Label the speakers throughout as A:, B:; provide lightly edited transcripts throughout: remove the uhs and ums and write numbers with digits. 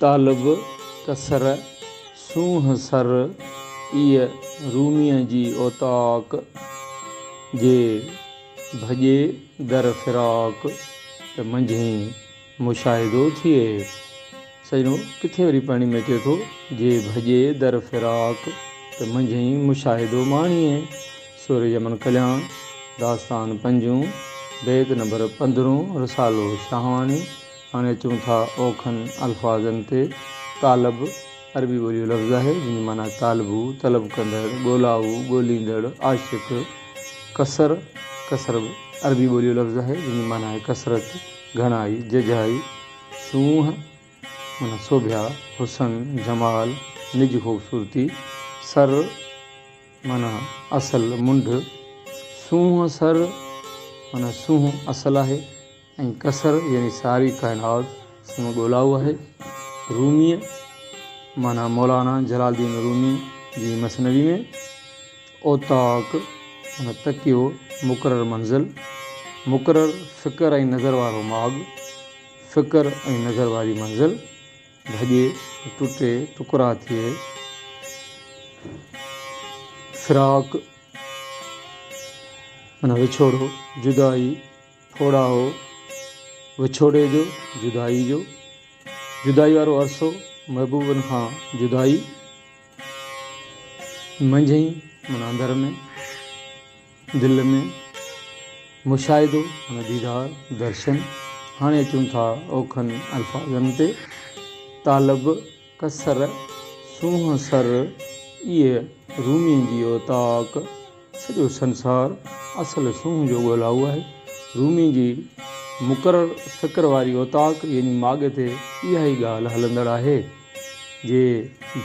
A: طالب، ڪسر، سونهن سر، ايء روميء جي اوطاق، جي ڀڄي در فراق، ته منجهئين مشاهدو ٿئي. سڄڻو ڪٿي وري پڙهڻي ۾ اچي ٿو، جي ڀڄي در فراق، ته منجهئين مشاهدو ماڻيئي. سورة يمن ڪلياڻ، داستان پنجون، بيت نمبر پندرهون، رسالو شاهواڻي. هاڻي اچون ٿا اوکن الفاظن تي. طالب، عربي ٻوليء جو لفظ آهي، جنهن جي معنيٰ طالبو، طلب ڪندڙ، ڳولائو، ڳوليندڙ، عاشق. ڪثر، ڪثر به عربي ٻوليء جو لفظ آهي، جنهن جي معنيٰ آهي ڪثرت، گهڻائي، ججهائي. سونهن، معنيٰ سوڀيا، حسن، جمال، نج خوبصورتي. سر، معنيٰ اصل، منڍ. سونهن سر، معنيٰ سونهن اصل آهي. ۽ ڪثر يعني ساري ڪائنات سندن ڳولائو آهي. روميء معنيٰ مولانا جلال الدين رومي جي مثنوي ۾ اوطاق معنيٰ تڪيو، مقرر منزل، مقرر فڪر ۽ نظر وارو ماڳ، فڪر ۽ نظر واري منزل، ڀڄي، ٽٽي، ٽڪرا ٿئي، فراق معنيٰ وڇوڙو، جدائي، ڦوڙائو، وڇوڙي جو، جدائي جو، جدائي وارو عرصو، محبوبن کان جدائي، منجهئين معنيٰ اندر ۾، دل ۾، مشاهدو معنيٰ ديدار، درشن. هاڻي اچون ٿا اوکن الفاظن تي، طالب، ڪسر، سونهن سر، ايء روميء جي اوطاق، سڄو سنسار اصل سونهن جو ڳولائو آهي. روميء جي مقرر فڪر واري اوطاق يعني ماڳ تي اها ئي ڳالهه هلندڙ آهي. جي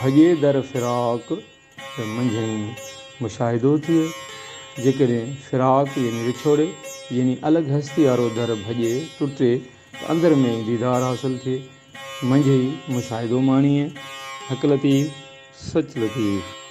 A: ڀڄي در فراق ته منجهئين مشاهدو ٿئي. جيڪڏهن فراق يعني وڇوڙي يعني الڳ هستي وارو در ڀڄي، ٽٽي، ته اندر ۾ ئي ديدار حاصل ٿئي، منجهه ئي مشاهدو ماڻيئي. حق لطيف، سچ لطيف.